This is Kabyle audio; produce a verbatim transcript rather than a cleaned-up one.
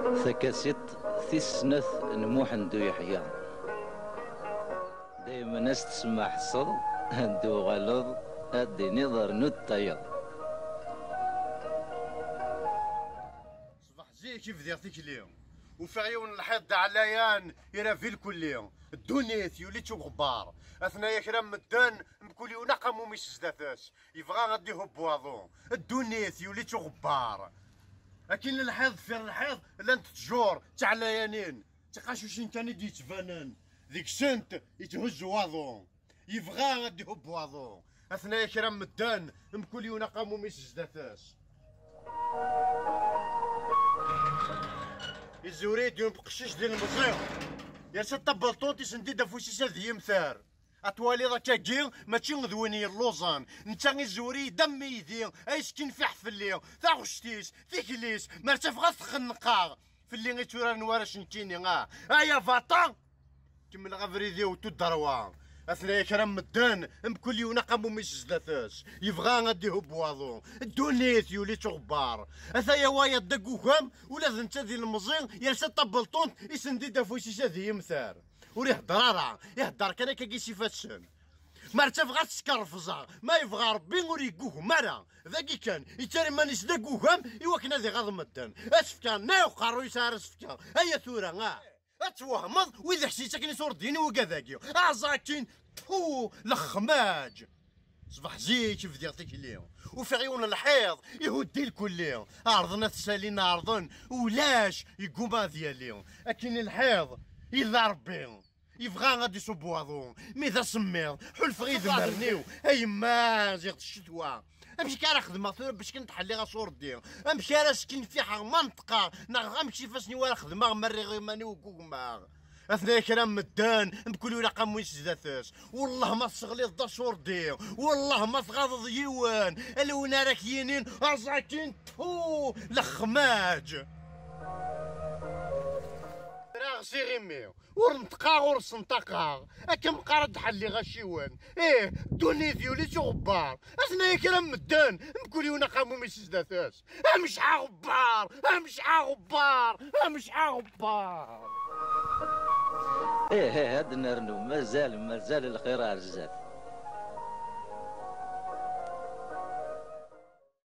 Takasiṭ tis snat n Muḥend U Yeḥya. Daymen as-tsemmaḥseḍ, ad d-tuɣaleḍ, ad d-tiniḍ rnu-d tayeḍ. Ṣbeḥ zik i bdiɣ tikli, ufiɣ yiwen n lḥiḍ d aɛlayan irabi lkulli. Ddunit yuli-tt uɣebbar, atnaya kra n medden, mkul yiwen aqamum-is zdat-s, yebɣa ad d-ihubbu aḍu. Ddunit yuli-tt uɣebbar. Akin lḥiḍ deffir lḥiḍ llant ttjur d taɛlayanin, d tiqacucin kan i d-yettbanen, deg-sent yetthuzzu waḍu. Yebɣa ad d-ihubbu aḍu. Atnaya kra n medden, mkul yiwen aqamum-is zdat-s. Izuri-d yiwen uqcic d ilemẓi, yersa tabelṭuṭ, isend-id afus-is ad yimter. Ad twaliḍ akkagi, mačči d win yelluẓen. Netta izuri-d am yidi, ay skinfiḥ fell-i, taɣect-is, tikli-s, mer ttafeɣ ad t-xenqeɣ. Fell-i i tturaren warrac nekkini, ah! Ay abaṭa! Kemmleɣ abrid-iw tudderwa. Atnaya kra n medden, mkul yiwen aqamum-is zdat-s, yebɣa ad d-ihubbu aḍu. Ddunit yuli-tt uɣebbar. Ataya wayeḍ d agugam, ula d netta d ilemẓi, yersa tabelṭuṭ, isend-id afus-is ad yimter. Ur ihedder ara, ihedder kan akkagi s ifassen. Mer ttafeɣ ad tt-skerfẓeɣ, ma yebɣa Rebbi ur yeggugem ara. Dagi kan, yettarra iman-is d agugam i wakken ad iɣaḍ medden. Ad s-fkeɣ nna uqerruy-is ara s-fkeɣ. Aya tura, ah! Ad twehmeḍ wid iḥs yettaken isurdiyen i wigad-agi. Aẓ akin, tfu, lexmaǧ. Ṣbeḥ zik i bdiɣ tikli, ufiɣ yiwen n lḥiḍ ihuddi lkulli. Ɛerḍen ad t-salin, ɛerḍen, ulac, yegguma ad yali. Akin i lḥiḍ, yella Rebbi. Yebɣa ad d-iṣubb waḍu, mi d asemmiḍ, ḥulfeɣ idmaren-iw, a yemma, ziɣ d ccetwa. Amek ara xedmeɣ tura bac kan ttḥelliɣ asurdi? Amek ara skinfiḥeɣ ma neṭqeɣ? Neɣ amek s ifassen-iw ara xedmeɣ ma rriɣ iman-iw ggugmeɣ? Atnaya kra n medden, mkul yiwen aqamum-is zdat-s. Wellah ma tesseɣliḍ d asurdi, wellah ma tɣaḍeḍ yiwen, ala win ara k-yinin, aẓ akin, tfu, lexmaǧ. Raɣ s iɣimi. Ur neṭqeɣ, ur senṭaqeɣ. Akka meqqar ad d-ḥelliɣ acciwen. Ih, ddunit yuli-tt uɣebbar. Atnaya kra n medden, mkul yiwen aqamum-is zdat-s. Amceḥ aɣebbar! Amceḥ aɣebbar! Amceḥ aɣebbar! Ih, ih, ad nernu. Mazal, mazal lxir ar zdat.